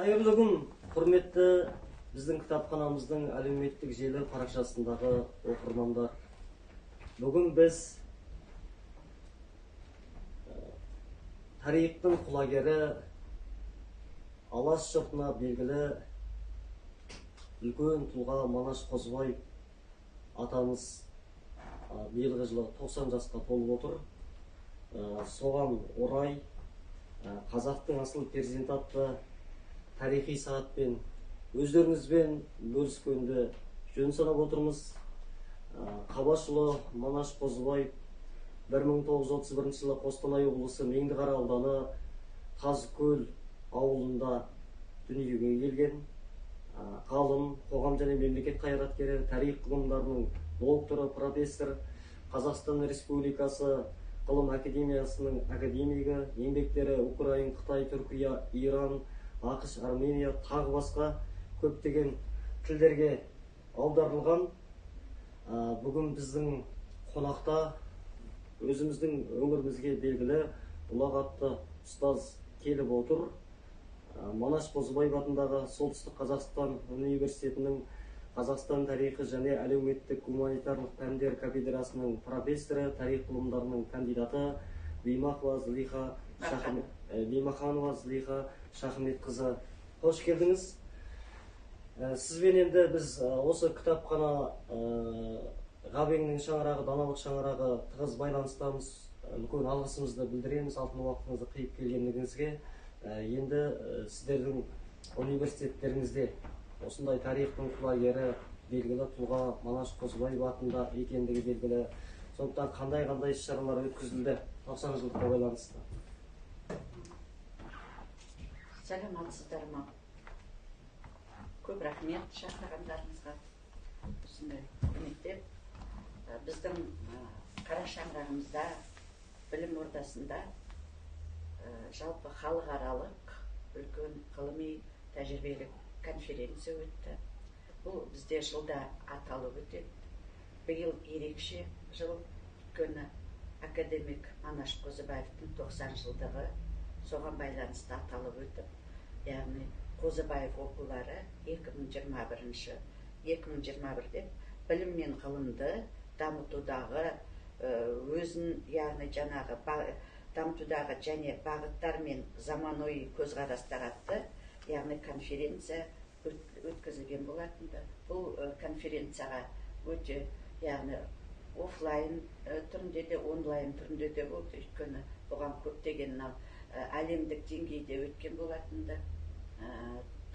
Қайырлы күн, құрметті біздің кітапханамыздың әлеуметтік желі парақшасындағы оқырмандар. Бүгін біз тарихтың құлагері, Алаш жұртына белгілі үлкен тұлға Манаш Қозыбаев атамыз биылғы жылы 90 жасқа толып отыр. Соған орай қазақтың асыл перзенті атты тарихи сағатпен өздеріңізбен бөліскенді жөн санап отырмыз. Қабашұлы Манаш Қозыбаев 1931 жылы Қостанай облысы Меңдіқара ауданы Қазкөл ауылында дүниеге келген. Ғалым, қоғам және мемлекет қайраткері, тарих ғылымдарының докторы, профессор, Қазақстан Республикасы Ғылым академиясының академигі, еңбектері Украин, Қытай, Түркия, Иран, АҚШ, Армения, тағы басқа көптеген тілдерге аударылған. Бүгін біздің қонақта өзіміздің өңірімізге белгілі ұлағатты ұстаз келіп отыр. Манаш Қозыбаев атындағы Солтүстік Қазақстан университетінің Қазақстан тарихы және әлеуметтік гуманитарлық пәндер кафедрасының профессоры, тарих ғылымдарының кандидаты Бимаханова Зылиха Шахметқызы. Қош келдіңіз. Сізбен енді біз осы кітапхана Ғабеңнің шаңырағы, даналық шаңырағы тығыз байланыстамыз. Үлкен алғысымызды білдіреміз алтын уақытыңызды қиып келгендігіңізге. Енді сіздердің университеттеріңізде осындай тарихтың құлагері, белгілі тұлға Манаш Қозыбаев атында екендігі белгілі. Сондықтан қандай-қандай іс-шаралар өткізілді 90 жылдыққа байланысты? Саламатсыздар ма? Көп рахмет шақырғандарыңызға. Осындай құрметтеп, біздің қара шаңырағымызда, білім ордасында жалпы халықаралық үлкен ғылыми тәжірибелік конференция өтті. Бұл бізде жылда аталып өтеді. Биыл ерекше жыл, өйткені академик Манаш Қозыбаевтың 90 жылдығы соған байланысты аталып өтіп, яғни Қозыбаев оқулары 2021 деп білім мен ғылымды дамытудағы өзін, яғни жаңағы дамытудағы және бағыттар мен заманауи көзқарастар атты, яғни конференция өткізілген болатын. Бұл конференцияға өте, яғни офлайн түрінде де, онлайн түрінде де болды, өйткені бұған көптеген әлемдік деңгейде өткен болатын.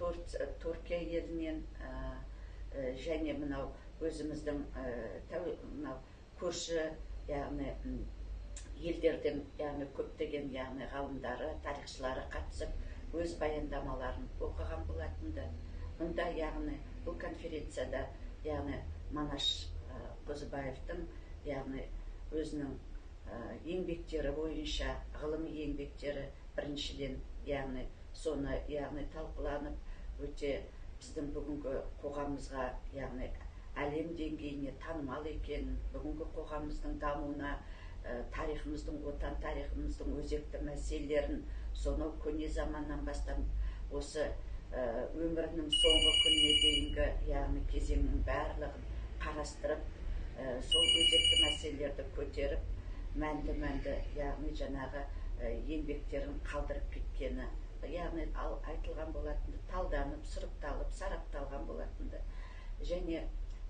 Түркия елінен және мынау өзіміздің мынау көрші, яғни елдерден, яғни көптеген, яғни ғалымдары, тарихшылары қатысып өз баяндамаларын оқыған болатын. Мұнда, яғни бұл конференцияда, яғни Манаш Қозыбаевтың, яғни өзінің еңбектері бойынша, ғылыми еңбектері біріншіден, яғни соны, яғни талқыланып, өте біздің бүгінгі қоғамымызға, яғни әлем деңгейіне танымал екенін, бүгінгі қоғамымыздың дамуына, тарихымыздың, отан тарихымыздың өзекті мәселелерін сонау көне заманнан бастап осы өмірінің соңғы күніне дейінгі, яғни кезеңнің барлығын қарастырып, сол өзекті мәселелерді көтеріп, мәнді-мәнді, яғни жаңағы еңбектерін қалдырып кеткені, яғни айтылған болатын, талданып, сұрыпталып, сарапталған болатын. Және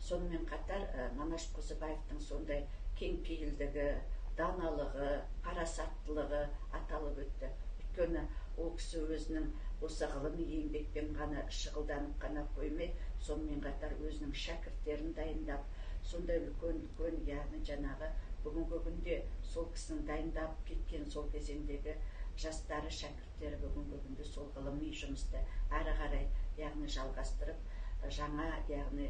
сонымен қатар Манаш Қозыбаевтың сондай кеңпейілдігі, даналығы, парасаттылығы аталып өтті. Өйткені ол кісі өзінің осы ғылыми еңбекпен ғана шұғылданып қана қоймай, сонымен қатар өзінің шәкірттерін дайындап, сондай үлкен-үлкен, яғни жаңағы бүгінгі күнде сол кісінің дайындап кеткен сол кезеңдегі жастары, шәкірттері бүгінгі күнде сол ғылыми жұмысты әрі қарай, яғни жалғастырып, жаңа, яғни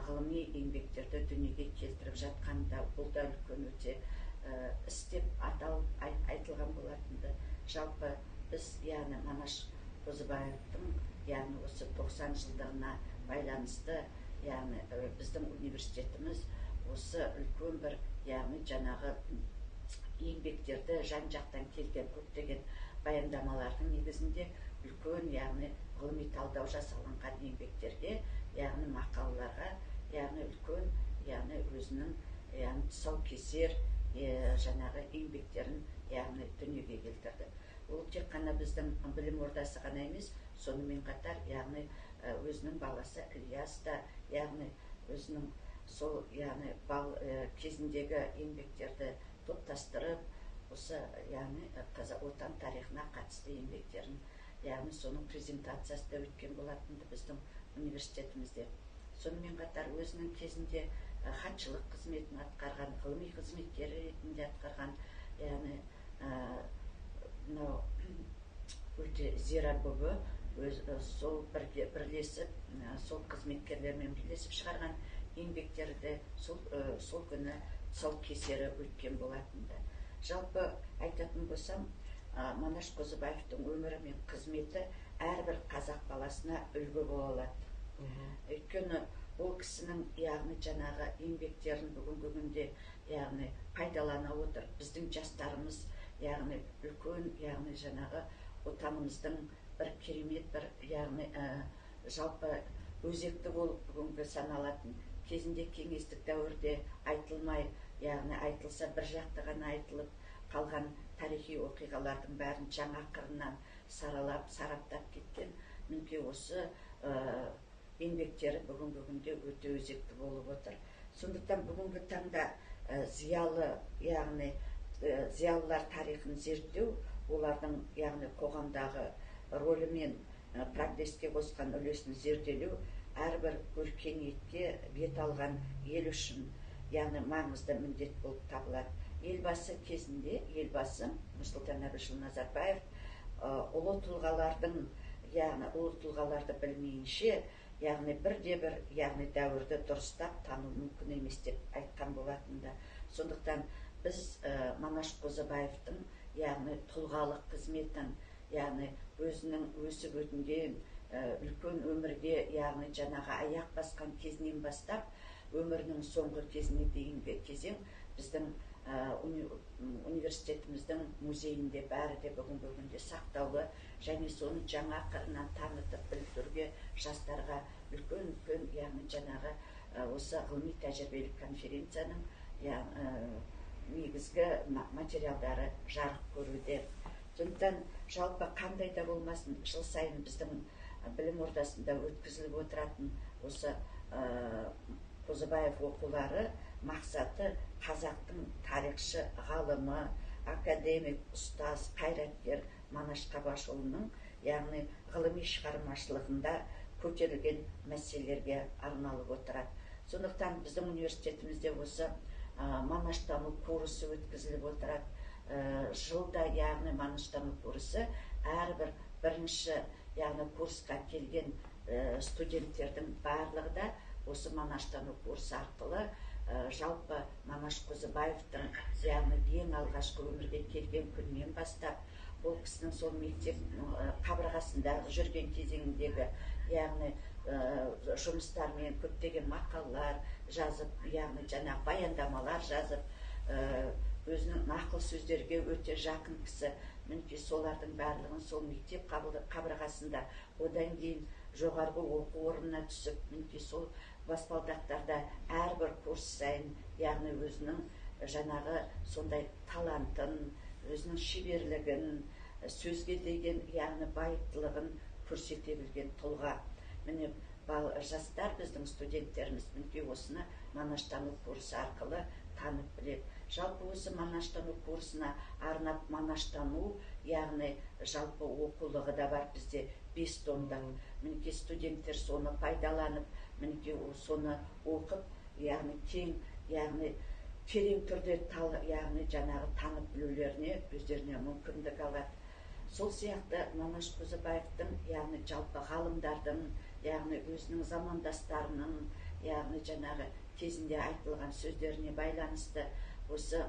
ғылыми еңбектерді дүниеге келтіріп жатқанда, бұл да үлкен өте іс деп аталып айтылған болатын. Жалпы біз, яғни Манаш Қозыбаевтың, яғни осы 90 жылдығына байланысты, яғни біздің университетіміз осы үлкен бір, яғни жаңағы еңбектерді жан-жақтан келген көптеген баяндамалардың негізінде үлкен, яғни ғылыми талдау жасалынған еңбектерге, яғни мақалаларға, яғни үлкен, яғни өзінің, яғни тұсаукесер жаңағы еңбектерін, яғни дүниеге келтірді. Ол тек қана біздің білім ордасы ғана емес, сонымен қатар, яғни өзінің баласы Ілияс та, яғни өзінің сол, яғни кезіндегі еңбектерді топтастырып, осы, яғни қазақ отан тарихына қатысты еңбектерін, яғни соның презентациясы да өткен болатын біздің университетімізде. Сонымен қатар өзінің кезінде хатшылық қызметін атқарған, ғылыми қызметкері ретінде атқарған, яғни мынау өте Зира Бүбі өз сол бірге бірлесіп, сол қызметкерлермен бірлесіп шығарған еңбектері де сол күні тұсаукесері өткен болатын. Жалпы айтатын болсам, Манаш Қозыбаевтың өмірі мен қызметі әрбір қазақ баласына үлгі бола алады. Өйткені ол кісінің, яғни жаңағы еңбектерін бүгінгі күнде, яғни пайдалана отырып, біздің жастарымыз, яғни үлкен, яғни жаңағы отанымыздың бір керемет бір, яғни жалпы өзекті болып бүгінгі саналатын, кезінде кеңестік дәуірде айтылмай, яғни айтылса бір жақты ғана айтылып қалған тарихи оқиғалардың бәрін жаңа қырынан саралап, сараптап кеткен, мінекей осы еңбектері бүгінгі күнде өте өзекті болып отыр. Сондықтан бүгінгі таңда зиялы, яғни зиялылар тарихын зерттеу, олардың, яғни қоғамдағы рөлі мен прогреске қосқан үлесін зерделеу әрбір өркениетке бет алған ел үшін, яғни маңызды міндет болып табылады. Елбасы кезінде, елбасы Нұрсұлтан Әбішұлы Назарбаев ұлы тұлғалардың, яғни ұлы тұлғаларды білмейінше, яғни бірде бір, яғни дәуірді дұрыстап тану мүмкін емес деп айтқан болатын да. Сондықтан біз Манаш Қозыбаевтың, яғни тұлғалық қызметін, яғни өзінің өсіп өнген үлкен өмірге, яғни жаңағы аяқ басқан кезінен бастап өмірінің соңғы кезіне дейінгі кезең біздің университетіміздің музейінде бәрі де бүгінгі күнде сақтаулы және соны жаңа қырынан танытып білдіруге жастарға үлкен үлкен, яғни жаңағы осы ғылыми тәжірибелік конференцияның негізгі материалдары жарық көруде. Сондықтан жалпы қандай да болмасын жыл сайын біздің білім ордасында өткізіліп отыратын осы Қозыбаев оқулары мақсаты қазақтың тарихшы ғалымы, академик, ұстаз, қайраткер Манаш Қабашұлының, яғни ғылыми шығармашылығында көтерілген мәселелерге арналып отырады. Сондықтан біздің университетімізде осы Манаштану курсы өткізіліп отырады. Жылда, яғни Манаштану курсы әрбір бірінші, яғни курсқа келген студенттердің барлығы да осы Манаштану курсы арқылы жалпы Манаш Қозыбаевтың, яғни ең алғашқы өмірге келген күнінен бастап ол кісінің сол мектеп қабырғасында жүрген кезеңіндегі, яғни жұмыстармен көптеген мақалалар жазып, яғни жаңағы баяндамалар жазып, өзінің нақыл сөздерге өте жақын кісі. Мінекей солардың барлығын сол мектеп қабырғасында, одан кейін жоғарғы оқу орнына түсіп, мінекей сол баспалдақтарда әрбір курс сайын, яғни өзінің жаңағы сондай талантын, өзінің шеберлігін, сөзге деген, яғни байыптылығын көрсете білген тұлға. Міне жастар, біздің студенттеріміз мінекей осыны Манаштану курсы арқылы танып біледі. Жалпы осы Манаштану курсына арнап Манаштану, яғни жалпы оқулығы да бар бізде 5 томдық. Мінекей студенттер соны пайдаланып, мінекей соны оқып, яғни кең, яғни терең түрде яғни жаңағы танып білулеріне өздеріне мүмкіндік алады. Сол сияқты Манаш Қозыбаевтың, яғни жалпы ғалымдардың, яғни өзінің замандастарының, яғни жаңағы кезінде айтылған сөздеріне байланысты осы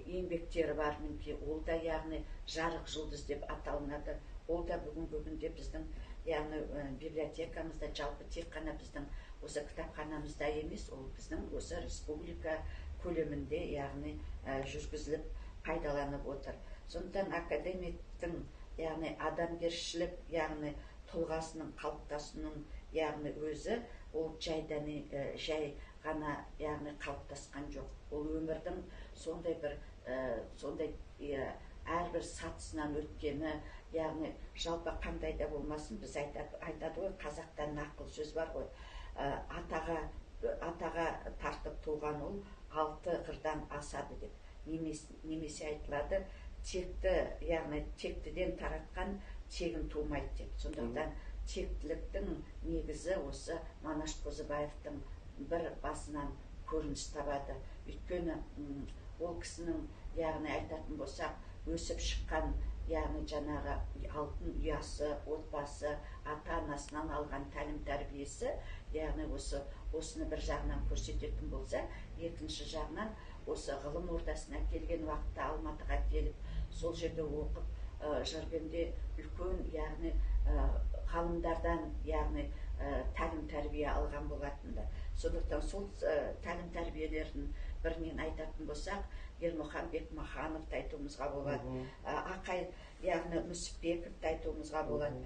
еңбектері бар. Мінекей ол да, яғни жарық жұлдыз деп аталынады. Ол да бүгінгі күнде біздің, яғни библиотекамызда, жалпы тек қана біздің осы кітапханамызда емес, ол біздің осы республика көлемінде, яғни жүргізіліп пайдаланып отыр. Сондықтан академиктің, яғни адамгершілік, яғни тұлғасының қалыптасуының, яғни өзі ол жайдан жай ғана, яғни қалыптасқан жоқ. Ол өмірдің сондай бір сондай әрбір сатысынан өткені, яғни жалпы қандай да болмасын біз айтады ғой, қазақта нақыл сөз бар ғой, атаға тартып туған ұл алты қырдан асады деп, немесе айтылады текті, яғни тектіден таратқан тегін тумайды деп. Сондықтан тектіліктің негізі осы Манаш Қозыбаевтың бір басынан көрініс табады. Өйткені ол кісінің, яғни айтатын болсақ, өсіп шыққан, яғни жаңағы алтын ұясы, отбасы, ата-анасынан алған тәлім тәрбиесі, яғни осыны бір жағынан көрсететін болса, екінші жағынан осы ғылым ордасына келген уақытта Алматыға келіп, сол жерде оқып жүргенде үлкен, яғни ғалымдардан, яғни тәлім тәрбие алған болатын-ды. Сондықтан сол тәлім тәрбиелердің бірінен айтатын болсақ, Ермұхан Бекмахановты айтуымызға болады, Ақай, яғни Нүсіпбековті айтуымызға болады,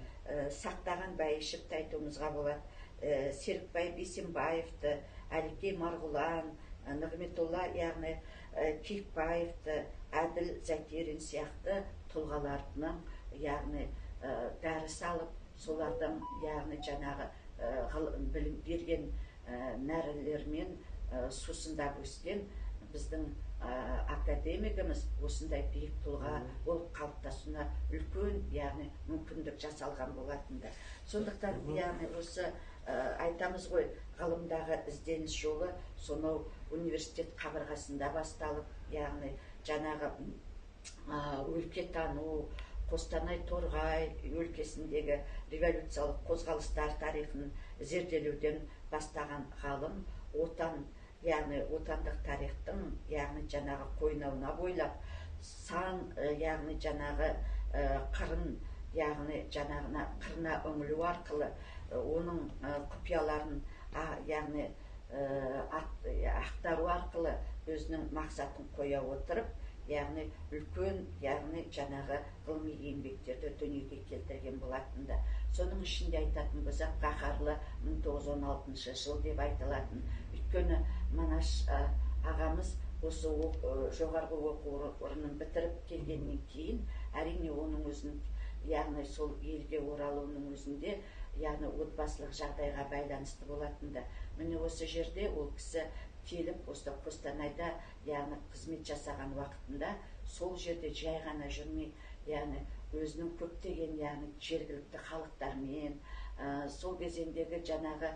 Сақтаған Бәйішевті айтуымызға болады, Серікбай Бейсенбаевты, Әлікей Марғұлан, Нығметолла, яғни Киікбаевты, Әділ Зәкерин сияқты тұлғаларының, яғни дәріс алып, солардың, яғни жаңағы білім берген нәрлермен сусындап өскен біздің академигіміз осындай биік тұлға болып қалыптасуына үлкен, яғни мүмкіндік жасалған болатын-ды. Сондықтан, яғни осы айтамыз ғой, ғылымдағы ізденіс жолы сонау университет қабырғасында басталып, яғни жаңағы өлкетану, Қостанай Торғай өлкесіндегі революциялық қозғалыстар тарихын зерделеуден бастаған ғалым отан, яғни отандық тарихтың, яғни жаңағы қойнауына бойлап сан, яғни жаңағы қырын, яғни жаңағына қырына үңілу арқылы оның құпияларын, яғни ақтару арқылы өзінің мақсатын қоя отырып, яғни үлкен, яғни жаңағы ғылыми еңбектерді дүниеге келтірген болатын-ды. Соның ішінде айтатын болсақ, қаһарлы 1916 жыл деп айтылатын. Өйткені Манаш ағамыз осы жоғарғы оқу орнын бітіріп келгеннен кейін, әрине оның өзін, яғни сол елге оралуының өзінде, яғни отбасылық жағдайға байланысты болатын-ды. Міне осы жерде ол кісі келіп, осы Қостанайда, яғни қызмет жасаған уақытында сол жерде жай ғана жүрмей, яғни өзінің көптеген, яғни жергілікті халықтармен, сол кезеңдегі жаңағы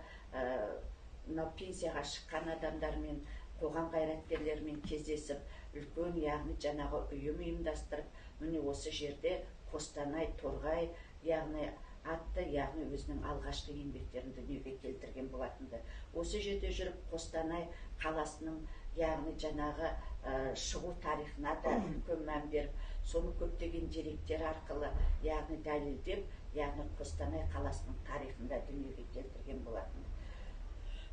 мынау пенсияға шыққан адамдармен, қоғам қайраткерлерімен кездесіп, үлкен, яғни жаңағы ұйым ұйымдастырып, міне осы жерде Қостанай Торғай, яғни атты, яғни өзінің алғашқы еңбектерін дүниеге келтірген болатын-ды. Осы жерде жүріп Қостанай қаласының, яғни жаңағы шығу тарихына да үлкен мән беріп, соны көптеген деректер арқылы, яғни дәлелдеп, яғни Қостанай қаласының тарихында дүниеге келтірген болатын.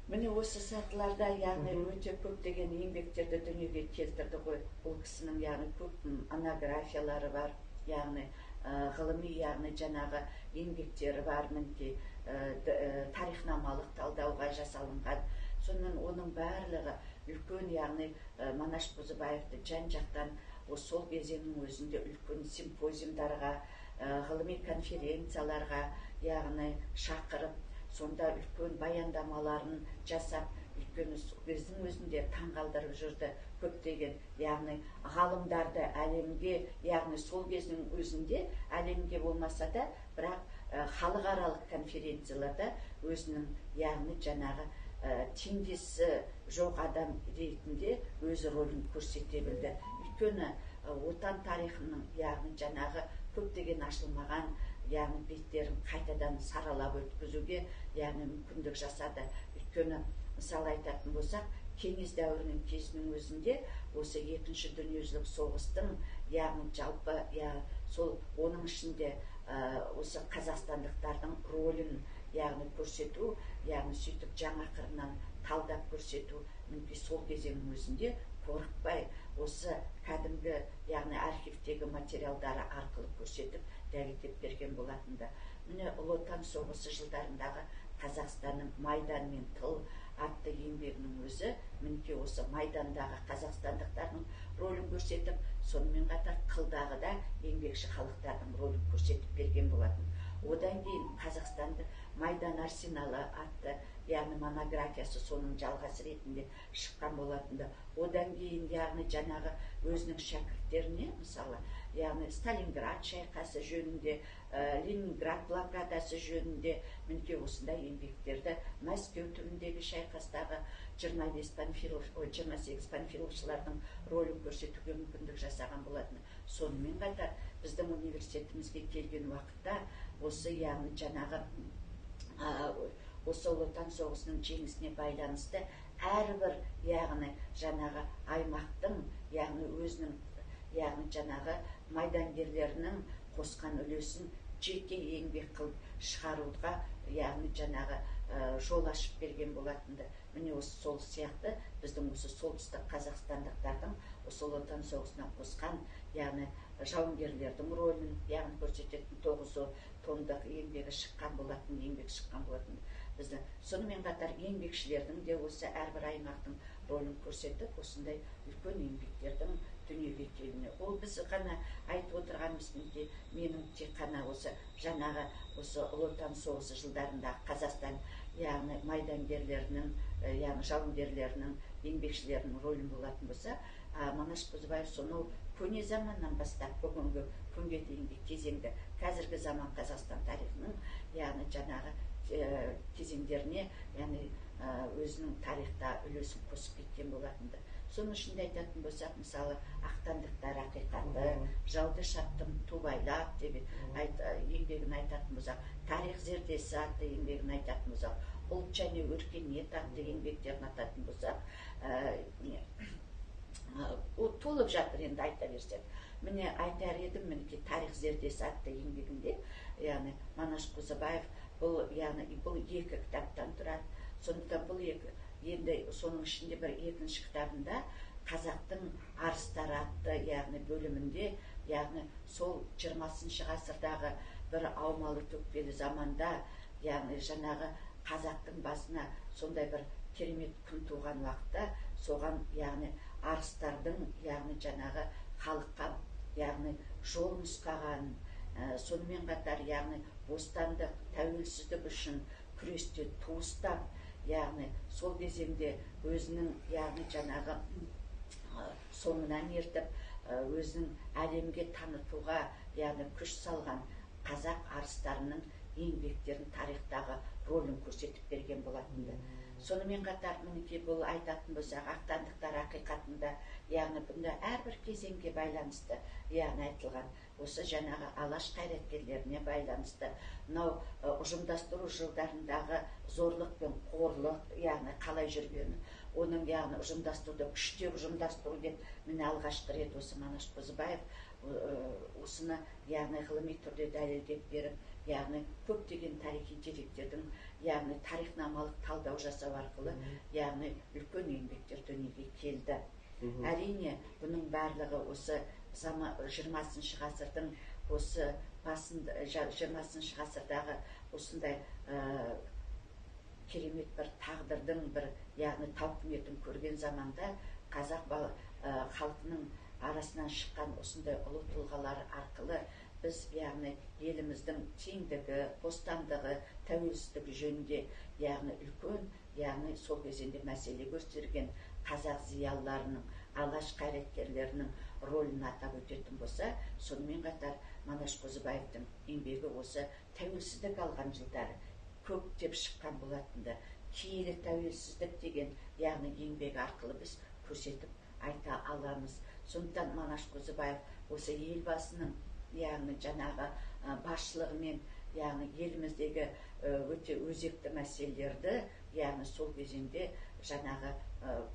Міне осы сатыларда, яғни өте көптеген еңбектерді дүниеге келтірді ғой. Бұл кісінің, яғни көп монографиялары бар, яғни ғылыми, яғни жаңағы еңбектері бар, мінекей тарихнамалық талдауға жасалынған. Сонымен оның барлығы үлкен, яғни Манаш Қозыбаевты жан-жақтан сол кезеңнің өзінде үлкен симпозиумдарға, ғылыми конференцияларға, яғни шақырып, сонда үлкен баяндамаларын жасап, өйткені біздің өзінде таңғалдырып жүрді көптеген, яғни ғалымдарды әлемге, яғни сол кездің өзінде әлемге болмаса да, бірақ халықаралық конференцияларда өзінің, яғни жаңағы теңдесі жоқ адам ретінде өз рөлін көрсете білді. Өйткені отан тарихының, яғни жаңағы көптеген ашылмаған, яғни беттерін қайтадан саралап өткізуге, яғни мүмкіндік жасады. Өйткені мысалы айтатын болсақ, кеңес дәуірінің кезінің өзінде осы екінші дүниежүзілік соғыстың, яғни жалпы, сол оның ішінде осы қазақстандықтардың рөлін, яғни көрсету, яғни сөйтіп жаңа қырынан талдап көрсету, мінекей сол кезеңнің өзінде қорықпай осы кәдімгі, яғни архивтегі материалдары арқылы көрсетіп, дәлелдеп берген болатын-ды. Міне, Ұлы Отан соғысы жылдарындағы Қазақстанның майдан мен тыл атты еңбегінің өзі мінекей осы майдандағы қазақстандықтардың рөлін көрсетіп, сонымен қатар тылдағы да еңбекші халықтардың рөлін көрсетіп берген болатын. Одан кейін Қазақстанды майдан арсеналы атты, яғни монографиясы соның жалғасы ретінде шыққан болатын-ды. Одан кейін, яғни жаңағы өзінің шәкірттеріне, мысалы, яғни Сталинград шайқасы жөнінде, Ленинград блокадасы жөнінде мінекей осындай еңбектерді, Мәскеу түбіндегі шайқастағы 25 панфилов, ой, 28 панфиловшылардың рөлін көрсетуге мүмкіндік жасаған болатын. Сонымен қатар біздің университетімізге келген уақытта осы, яғни жаңағы осы Ұлы Отан соғысының жеңісіне байланысты әрбір, яғни жаңағы аймақтың, яғни өзінің, яғни жаңағы майдангерлерінің қосқан үлесін жеке еңбек қылып шығаруға, яғни жаңағы жол ашып берген болатын-ды. Міне, осы сол сияқты біздің осы солтүстік қазақстандықтардың осы Ұлы Отан соғысына қосқан, яғни жауынгерлердің рөлін, яғни көрсететін 9 томдық еңбегі шыққан болатын, еңбек шыққан болатын бізді. Сонымен қатар еңбекшілердің де осы әрбір аймақтың рөлін көрсетіп, осындай үлкен еңбектердің дүниеге келуіне. Ол біз ғана айтып отырғанымыз, мінекей, менің тек қана осы жаңағы осы Ұлы Отан соғысы жылдарындағы Қазақстан, яғни майдангерлерінің, яғни жауынгерлерінің, еңбекшілерінің рөлін болатын болса, Манаш Қозыбаев сонау көне заманнан бастап бүгінгі күнге дейінгі кезеңді, қазіргі заман Қазақстан тарихының, яғни жаңағы кезеңдеріне, яғни өзінің тарихта үлесін қосып кеткен болатын-ды. Соның ішінде айтатын болсақ, мысалы, ақтаңдақтар ақиқаты, жауды шаптым тубайлап деп еңбегін айтатын болсақ, тарих зердесі атты еңбегін айтатын болсақ, ұлт және өркениет атты еңбектерін ататын болсақ, ол толып жатыр енді айта берсек. Міне, айтар едім, мінекей, тарих зердесі атты еңбегінде, яғни Манаш Қозыбаев бұл, яғни бұл екі кітаптан тұрады. Сондықтан бұл екі, енді соның ішінде бір екінші кітабында қазақтың арыстары атты, яғни бөлімінде, яғни сол 20-шы ғасырдағы бір аумалы төкпелі заманда, яғни жаңағы қазақтың басына сондай бір керемет күн туған уақытта соған, яғни арыстардың, яғни жаңағы халыққа, яғни жол нұсқаған, сонымен қатар, яғни бостандық, тәуелсіздік үшін күресте ту ұстап, яғни сол кезеңде өзінің, яғни жаңағы соңынан ертіп, өзінің әлемге танытуға, яғни күш салған қазақ арыстарының еңбектерін, тарихтағы рөлін көрсетіп берген болатын-ды. Сонымен қатар мінекей бұл айтатын болсақ, ақтаңдақтар ақиқатында, яғни бұнда әрбір кезеңге байланысты, яғни айтылған осы жаңағы алаш қайраткерлеріне байланысты, мынау ұжымдастыру жылдарындағы зорлық пен қорлық, яғни қалай жүргені, оның, яғни ұжымдастыруды күштеп ұжымдастыру деп, міне, алғашқы рет осы Манаш Қозыбаев осыны, яғни ғылыми түрде дәлелдеп беріп, яғни көптеген тарихи деректердің, яғни тарихнамалық талдау жасау арқылы, яғни үлкен еңбектер дүниеге келді. Әрине, бұның барлығы осы 20-шы ғасырдың осы басында, 20-шы ғасырдағы осындай керемет бір тағдырдың бір, яғни тауқыметін көрген заманда қазақ халқының арасынан шыққан осындай ұлы тұлғалар арқылы біз, яғни еліміздің теңдігі, бостандығы, тәуелсіздігі жөнінде, яғни үлкен, яғни сол кезеңде мәселе көтерген қазақ зиялыларының, алаш қайраткерлерінің рөлін атап өтетін болса, сонымен қатар Манаш Қозыбаевтың еңбегі осы тәуелсіздік алған жылдары көптеп шыққан болатын-ды. Киелі тәуелсіздік деген, яғни еңбек арқылы біз көрсетіп айта аламыз. Сондықтан Манаш Қозыбаев осы елбасының, яғни жаңағы басшылығымен, яғни еліміздегі өте өзекті мәселелерді, яғни сол кезеңде жаңағы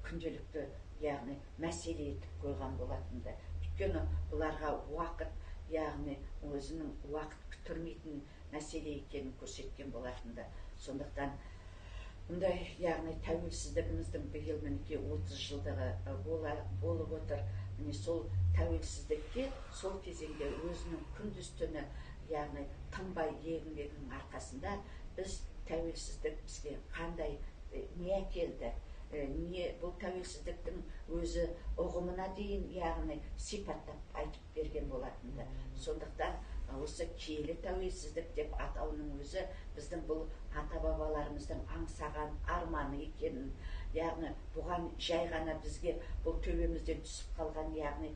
күнделікті, яғни мәселе етіп қойған болатын-ды. Өйткені бұларға уақыт, яғни өзінің уақыт күттірмейтін мәселе екенін көрсеткен болатын-ды. Сондықтан Мұндай, яғни тәуелсіздігіміздің биыл мінекей 30 жылдығы болып отыр. Міне сол тәуелсіздікке сол кезеңде өзінің күндіз түні, яғни тынбай еңбегінің арқасында біз тәуелсіздік бізге қандай не әкелді, не бұл тәуелсіздіктің өзі ұғымына дейін, яғни сипаттап айтып берген болатын. Сондықтан осы киелі тәуелсіздік деп атауының өзі біздің бұл ата-бабаларымыздың аңсаған арманы екенін, яғни бұған жай ғана бізге бұл төбемізден түсіп қалған, яғни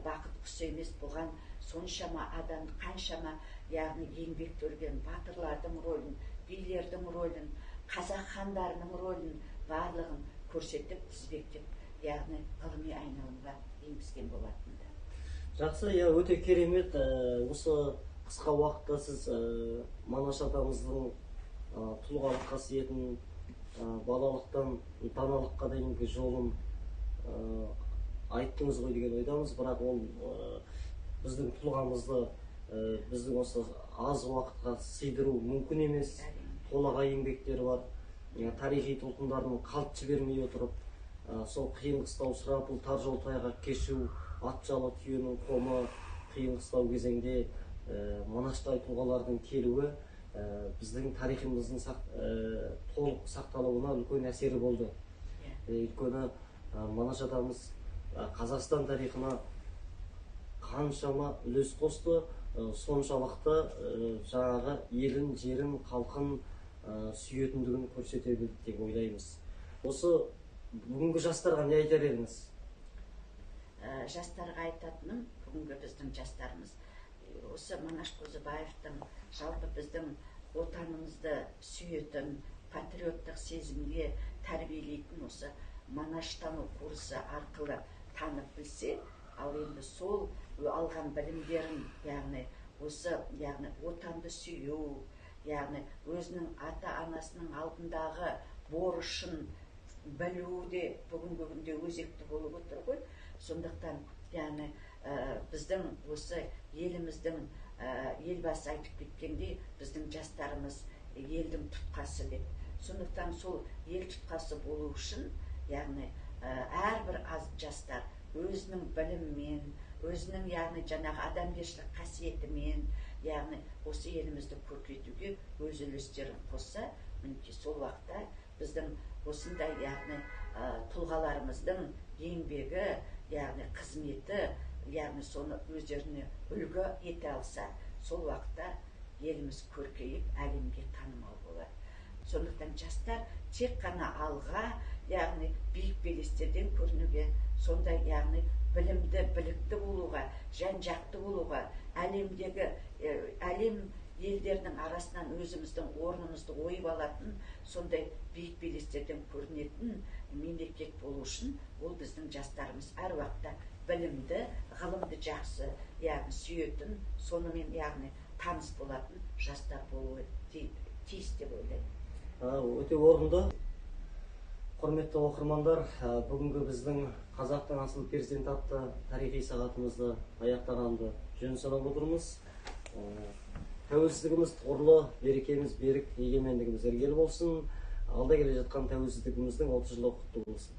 бақыт құсы емес, бұған соншама адам қаншама, яғни еңбек көрген батырлардың рөлін, билердің рөлін, қазақ хандарының рөлін барлығын көрсетіп, тізбектеп, яғни ғылыми айналымға енгізген болатын. Жақсы, иә, өте керемет. Осы қысқа уақытта сіз Манаш атамыздың тұлғалық қасиетін, балалықтан даналыққа дейінгі жолын айттыңыз ғой деген ойдамыз. Бірақ ол біздің тұлғамызды біздің осы аз уақытқа сыйдыру мүмкін емес. Толағай еңбектері бар, тарихи толқындарын қалт жібермей отырып, сол қиын қыстау сұрапыл тар жол тайғақ кешу, ат жалы түйенің қомы қиын қыстау кезеңде Манаштай тұлғалардың келуі біздің тарихымыздың толық сақталуына үлкен әсері болды. Өйткені Манаш атамыз Қазақстан тарихына қаншама үлес қосты, соншалықты жаңағы елін, жерін, халқын сүйетіндігін көрсете білді деп ойлаймыз. Осы бүгінгі жастарға не айтар едіңіз? Жастарға айтатыным, бүгінгі біздің жастарымыз осы Манаш Қозыбаевтың жалпы біздің отанымызды сүйетін, патриоттық сезімге тәрбиелейтін осы Манаштану курсы арқылы танып білсе, ал енді сол алған білімдерін, яғни осы, яғни отанды сүю, яғни өзінің ата-анасының алдындағы борышын білу де бүгінгі күнде өзекті болып отыр ғой. Сондықтан, яғни біздің осы еліміздің елбасы айтып кеткендей, біздің жастарымыз елдің тұтқасы деп. Сондықтан сол ел тұтқасы болу үшін, яғни әрбір жастар өзінің білімімен, өзінің, яғни жаңағы адамгершілік қасиетімен, яғни осы елімізді көркейтуге өз үлестерін қосса, мінекей сол уақытта біздің осындай, яғни тұлғаларымыздың еңбегі, яғни қызметі, яғни соны өздеріне үлгі ете алса, сол уақытта еліміз көркейіп, әлемге танымал болады. Сондықтан жастар тек қана алға, яғни биік белестерден көрінуге, сондай, яғни білімді, білікті болуға, жан-жақты болуға, әлемдегі әлем елдерінің арасынан өзіміздің орнымызды ойып алатын, сондай биік белестерден көрінетін мемлекет болу үшін ол біздің жастарымыз әр уақытта білімді, ғылымды жақсы, яғни сүйетін, сонымен, яғни таныс болатын жастар болуы тиіс деп ойлаймын. Өте орынды. Құрметті оқырмандар, бүгінгі біздің Қазақтың асыл перзенті атты тарихи сағатымызды аяқтағанды жөн санап отырмыз. Тәуелсіздігіміз тұғырлы, берекеміз берік, егемендігіміз іргелі болсын. Алда келе жатқан тәуелсіздігіміздің 30 жылы құтты болсын.